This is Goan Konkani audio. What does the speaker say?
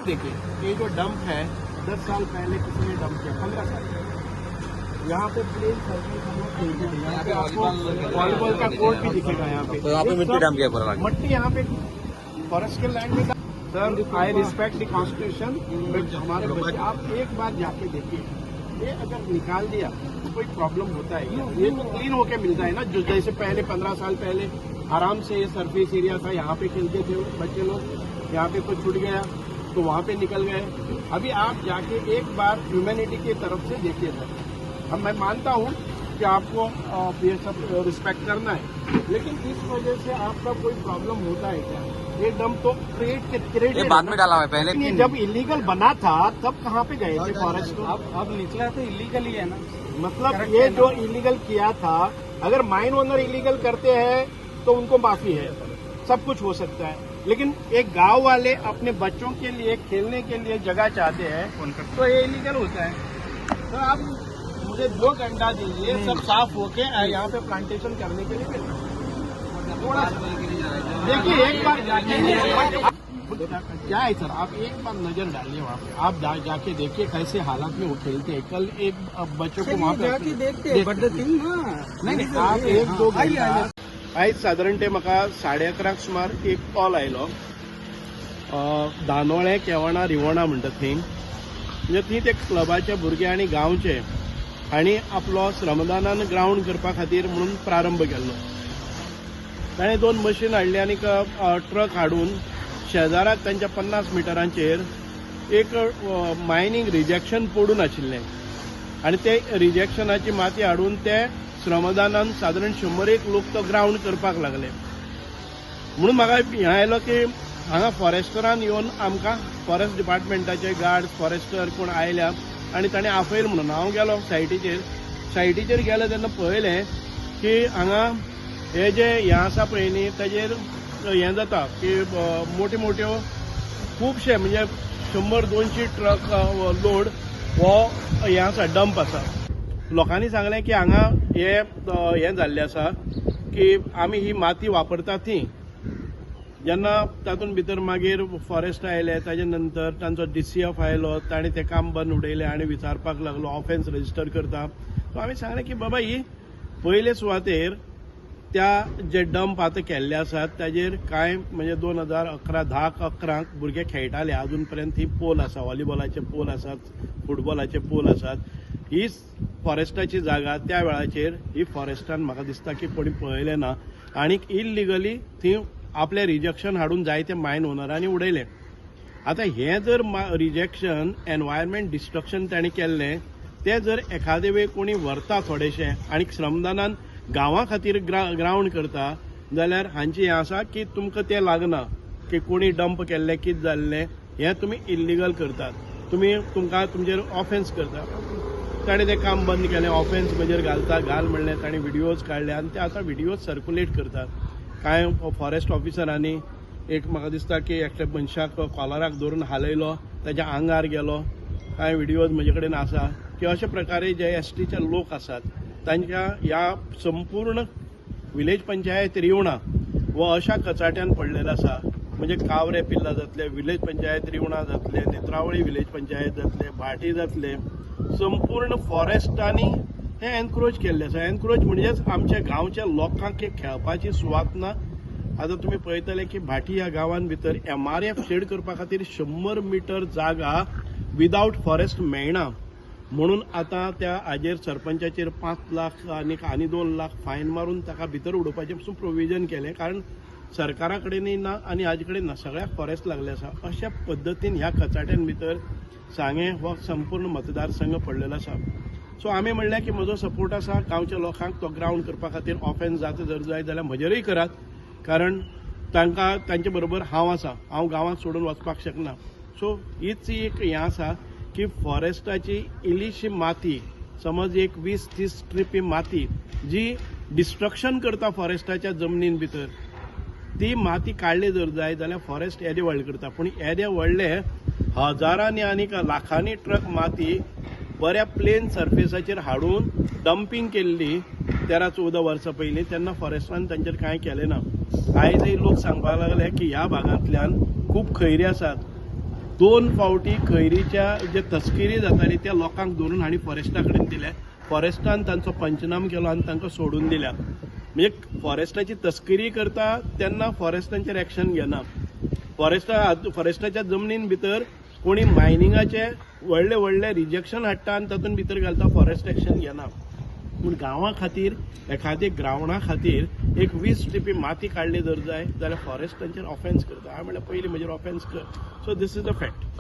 आप देखिए, ये जो डंप है, 10 साल पहले किसी ने डंप किया, 15 साल पहले। यहाँ पे प्लेन सर्फेस हम लोग खेलते थे। यहाँ पे आपको वॉलीबॉल का कोर्ट भी दिखेगा यहाँ पे। तो यहाँ पे ये मिट्टी सब डंप किया पूरा। मट्टी यहाँ पे फॉरेस्ट के लैंड में। Sir, I respect the constitution, but हमारे बच्चे, आप एक बार जाके देखिए, ये अगर निकाल दिया तो कोई प्रॉब्लम होता है क्या? ये तो क्लीन होके मिलता है ना। जो जैसे पहले, 15 साल पहले आराम से ये सरफेस एरिया था, यहाँ पे खेलते थे बच्चे लोग। यहाँ पे कुछ छूट गया तो वहाँ पे निकल गए। अभी आप जाके एक बार ह्यूमैनिटी की तरफ से देखिए सर। अब मैं मानता हूँ कि आपको ये सब रिस्पेक्ट करना है, लेकिन इस वजह से आपका कोई प्रॉब्लम होता है क्या? ये डंप तो क्रिएट के क्रिएटेड ये बाद में डाला हुआ है, पहले ये जब इलीगल बना था तब कहाँ पे गए थे फॉरेस्ट को? अब निकला तो इलीगल ही है ना। मतलब Correct ये है ना? जो इलीगल किया था, अगर माइन ओनर इलीगल करते हैं तो उनको माफी है, सब कुछ हो सकता है, लेकिन एक गांव वाले अपने बच्चों के लिए खेलने के लिए जगह चाहते हैं तो ये इलीगल होता है। तो आप मुझे 2 घंटा दीजिए, सब साफ होके यहाँ पे प्लांटेशन करने के लिए फिर थोड़ा देखिए एक बार जाके। क्या है सर, आप एक बार नजर डालिए वहाँ पे। आप जाके देखिए कैसे हालात में वो खेलते हैं। कल एक बच्चों को वहाँ पे जाके देखते हैं, बट the thing ना नाही नाही, आप एक दो घंटा। आयज सादारण ते म्हाका 11:30क सुमार एक कॉल आयलो, दानोळे केवणा रिवणा म्हणटा थंय, म्हणजे थंय ते क्लबाचे भुरगे आनी गांवचे हांणी आपलो श्रमदानान ग्रावंड करपा खातीर म्हणून प्रारंभ केल्लो। ताणें दोन मशीन हाडली आनी ट्रक हाडून शेजाराक तांच्या 50 मिटरांचेर एक मायनींग रिजेक्शन पडून आशिल्लें आनी ते रिजेक्शनाची माती हाडून ते श्रमदानान सादारण 100 एक लोक तो ग्रावंड करपाक लागले। म्हणून म्हाका हें आयलो की हांगा फॉरेस्टरान येवन आमकां, फॉरेस्ट डिपार्टमेंटाचे गार्ड, फॉरेस्टर कोण आयल्या आनी ताणें आपयलें म्हणून हांव गेलो सायटीचेर। सायटीचेर गेलो तेन्ना पळयलें की हांगा हे जे हें आसा पळय न्ही, ताजेर हें जाता की मोट्यो मोट्यो खुबशे, म्हणजे 100 200 ट्रक लोड हो हें आसा, डंप आसा। लोकांनी सांगलें की हांगा हे हें जाल्लें आसा की आमी ही माती वापरता ती। जेन्ना तातूंत भितर मागीर फॉरेस्ट आयले, ताजे नंतर तांचो डीसीएफ आयलो, ताणें तें काम बंद उडयलें आनी विचारपाक लागलो, ऑफेन्स रजिस्टर करता। सो आमी सांगलें की बाबा, ही पयले सुवातेर त्या जे डंप आतां केल्ले आसात ताजेर कांय म्हणजे 2011, 10क 11क भुरगे खेळटाले। अजून पर्यंत ही पोल आसा, व्हॉलीबॉलाचे पोल आसात, फुटबॉलाचे पोल आसात। ही फॉरेस्टाची जागा त्या वेळाचेर ही फॉरेस्टान म्हाका दिसता की कोणी पळयलें ना आनी इलिगली थंय आपलें रिजेक्शन हाडून जायते मायन ओनरांनी उडयलें। आतां हें जर रिजेक्शन एनवायरमेंट डिस्ट्रक्शन ताणें केल्लें, तें जर एखादे वेळ कोणी व्हरता थोडेशें आनी श्रमदानान गांवा खातीर ग्रावंड करता जाल्यार हांचें हें आसा की तुमकां तें लागना की कोणी डंप केल्लें, कितें जाल्लें, हें तुमी इल्लिगल करतात, तुमी तुमकां तुमचेर ऑफेन्स करता। ताणें तें काम बंद केलें, ऑफेन्स म्हजेर घालता घाल म्हणलें। ताणें व्हिडियोज काडले आनी ते आतां व्हिडियोज सर्कुलेट करतात। कांय फॉरेस्ट ऑफिसरांनी एक म्हाका दिसता की एकट्या मनशाक कॉलराक धरून हालयलो, ताच्या आंगार गेलो। कांय व्हिडियोज म्हजे कडेन आसा की अशे प्रकारे जे एसटीचे लोक आसात तांच्या ह्या संपूर्ण विलेज पंचायत रिवणा हो अशा कचाट्यान पडलेलो आसा। म्हणजे कावरे पिल्ला जातले, विलेज पंचायत रिवणा जातले, नेत्रावळी विलेज पंचायत जातले, भाटी जातले, संपूर्ण फॉरेस्टांनी हे एनक्रोच केल्ले आसा। एनक्रोच म्हणजेच आमच्या गांवच्या लोकांक एक खेळपाची सुवात ना। आतां तुमी पळयतले की भाटी ह्या गांवान भितर एमआरएफ शेड करपा खातीर 100 मिटर जागा विदावट फॉरेस्ट मेळना म्हणून आतां त्या हाजेर सरपंचाचेर 5 लाख आनी आनी 2 लाख फायन मारून ताका भितर उडोवपाचें पसून प्रोविजन केलें, कारण सरकारा कडेनय ना आनी हाजे कडेन ना, सगळ्याक फॉरेस्ट लागले आसा। अशा पद्दतीन ह्या कचाट्यान भितर सांगें हो संपूर्ण मतदारसंघ पडलेलो आसा। सो आमी म्हणलें की म्हजो सपोर्ट आसा गांवच्या लोकांक तो ग्रावंड करपा खातीर। ऑफेन्स जाता जर जाय जाल्यार म्हजेरूय करात, कारण तांकां तांचे बरोबर हांव आसा। हांव गांवांत सोडून वचपाक शकना। सो हीच एक हें आसा की फॉरेस्टाची इल्लीशी माती, समज एक 20-30 ट्रिपी माती जी डिस्ट्रक्शन करता फॉरेस्टाच्या जमनीन भितर, ती माती काडली जर जाय जाल्यार फॉरेस्ट येदे व्हडलें करता, पूण येदे व्हडले हजारांनी आनी लाखांनी ट्रक माती बऱ्या प्लेन सर्फेसाचेर हाडून डंपींग केल्ली 13-14 वर्सां पयलीं, तेन्ना फॉरेस्टान तांचेर कांय केलें ना। आयजय लोक सांगपाक लागले की ह्या भागांतल्यान खूब खैरी आसात। दोन फावटी खैरीच्या जे तस्किरी जाताली त्या लोकांक धरून हांणी फॉरेस्टा कडेन दिले. फॉरेस्टान तांचो पंचनाम केलो आनी तांकां सोडून दिल्या. म्हणजे फॉरेस्टाची तस्करी करता तेन्ना फॉरेस्टांचेर एक्शन घेना. फॉरेस्टाच्या जमनीन भितर कोणी मायनिंगाचे व्हडले व्हडले रिजेक्शन हाडटा आनी तातूंत भितर घालता, फॉरेस्ट एक्शन घेना. पूण गांवा खातीर, एखादे ग्रावंडा खातीर एक 20 टिपी माती काडली जर जाय जाल्यार फॉरेस्ट तांचेर ऑफेन्स करता. हांवें म्हणल्यार पयलीं म्हजेर ऑफेन्स कर. So this is a fact.